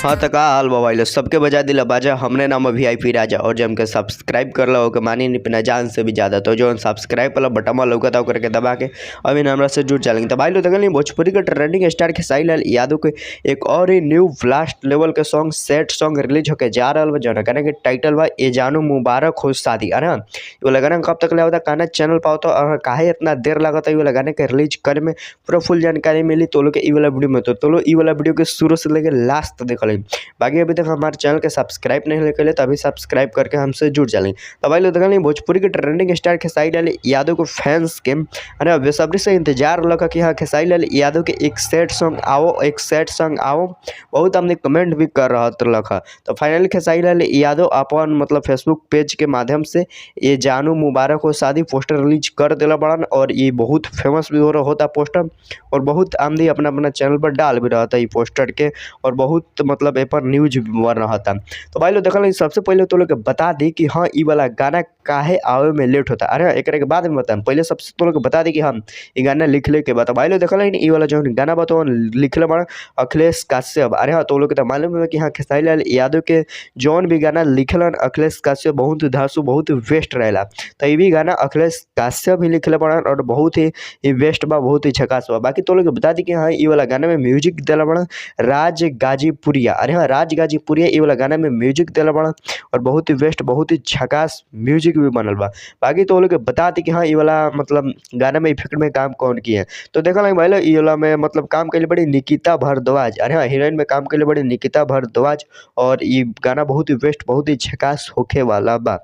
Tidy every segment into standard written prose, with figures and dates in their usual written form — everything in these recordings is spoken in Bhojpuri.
हाँ त का हाल बा भाई लोग, सबके बजा दिला बाजा। हमरे नाम वीआईपी राजा और जम के सब्सक्राइब कर लो ओके मानी अपना जान से भी ज्यादा। तो जो सब्सक्राइब वाला बटन लौकता ओकरा के दबा के अभी हमरा से जुड़ जालेंगे। तो भाई लोग देखल भोजपुरी के ट्रेंडिंग स्टार खेसारी लाल यादव के एक और ही न्यू ब्लास्ट लेवल के सॉन्ग सेट सॉन्ग रिलीज होके जा रहा बा, जौन गाना के टाइटल बा ए जानू मुबारक हो शादी। अरे हाँ, ये वाला गाना कब तक ले आवता, काना चैनल पाओ तो और काहे इतना देर लागता ये वाला गाने के रिलीज करे में, पूरा फुल जानकारी मिली तो लोग के ई वाला वीडियो में। तो लोग ई वाला वीडियो के शुरू से लेकर लास्ट तक देख लें। बाकी अभी तक हमारे चैनल के सब्सक्राइब नहीं कैले तो अभी सब्सक्राइब करके हमसे जुड़ जालें। तो भाई लोग देखल भोजपुरी के ट्रेंडिंग स्टार खेसारी लाल यादव के फैंस के अरे बेसब्री से इंतजार लगा कि हाँ खेसारी लाल यादव के एक सेट सॉन्ग आओ, एक सेट सॉन्ग आओ। बहुत हमने कमेंट भी कर रहा लखा। तो फाइनली खेसारी लाल यादव अपन मतलब फेसबुक पेज के माध्यम से ये जानू मुबारक हो शादी पोस्टर रिलीज कर दिला बड़न और ये बहुत फेमस भी हो रहा होता पोस्टर और बहुत आमदी अपना अपना चैनल पर डाल भी रहा था ये पोस्टर के और बहुत मतलब ए पर न्यूज भी बन रहा था। तो भाई लोग देखल सबसे पहले तो लोग के बता दी कि हाँ ई वाला गाना काहे आवे में लेट होता। अरे एक के बाद में बताएं, पहले सबसे तो लोग बता दी कि हम ई गाना लिखले के बाद। भाई लोग देखल ई वाला जो गाना बताओ लिखले बड़ा अखिलेश काश्यप। अरे हाँ, तो लोग के तो मालूम है कि हाँ खेसारी लाल यादव के जौन भी गाना लिखलन अखिलेश काश्यप बहुत धांसू बहुत बेस्ट रहेला। तो ये भी गाना अखिलेश काश्यप ही लिखले बड़न और बहुत ही बेस्ट बा, बहुत ही झकास बा। बाकी तो लोग बता दी कि हाँ ई वाला गाना में म्यूजिक दिला बड़ा राज गाजीपुरिया। अरे हाँ, राज गाजीपुरिया ई वाला गाना में म्यूजिक दिला बड़ा और बहुत ही बेस्ट बहुत ही झकास म्यूजिक भी बनल बा। बाकी तो लोग बता दी कि हाँ ई वाला मतलब गाना में इफेक्ट में काम कौन किए। तो देखल भाई लोग ई वाला में मतलब काम कैले बड़ी निकिता भारद्वाज। अरे हाँ, हीरोइन में काम कैले बड़ी निकिता भारद्वाज और ये गाना बहुत ही बेस्ट बहुत ही झकास होखे वाला बा।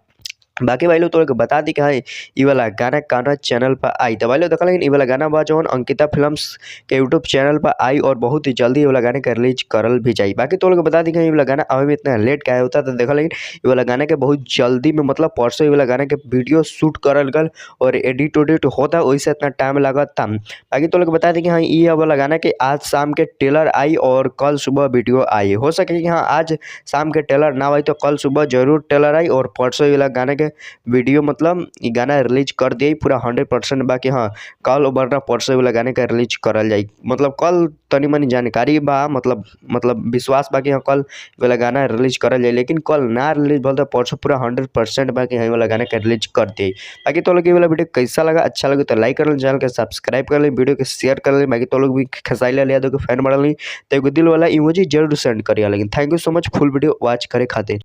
बाकी भाई लोग तो बता दी कि हाँ ई वाला गाना काना चैनल पर आई। तो भाई लोग देखल ई वाला गाना बा जौन अंकिता फिल्म्स के यूट्यूब चैनल पर आई और बहुत ही जल्दी ये वाला गाने के रिलीज करल भी जाई। बाकी तो लोग बता दी कि ई वाला गाना अभी में इतना लेट काहे होता। तो देखल ई वाला गाना के बहुत जल्दी में मतलब परसों ये वाला गाने के वीडियो शूट करल गल और एडिट उडिट होता वैसे इतना टाइम लागत था। बाकी तो लोग बता दी कि हाँ ई वाला गाना के आज शाम के ट्रेलर आई और कल सुबह वीडियो आई। हो सके कि हाँ आज शाम के ट्रेलर ना आई तो कल सुबह जरूर ट्रेलर आई और परसों ये वाला गाने के वीडियो मतलब ई गाना रिलीज कर दिए पूरा 100%। बाकी हाँ कल वरना परसों वाला गाने का रिलीज करल जाई। मतलब कल तनी मनी जानकारी बा मतलब विश्वास बा कि हाँ कल वाला गाना रिलीज करल जाई, लेकिन कल ना रिलीज भल तो परसों पूरा 100% बा कि हाँ वाला गाना के रिलीज कर दिए। बाकी तो लोग ये वाला वीडियो कैसा लगा, अच्छा लगे तो लाइक कर लें, चैनल के सब्सक्राइब कर लें, वीडियो के शेयर कर लें। बाकी तो लोग भी खेसारी लाल यादव के फैन बनल तो एगो दिल वाला इमोजी जरूर सेंड करिए। लेकिन thank you so much full video watch करे खातिर।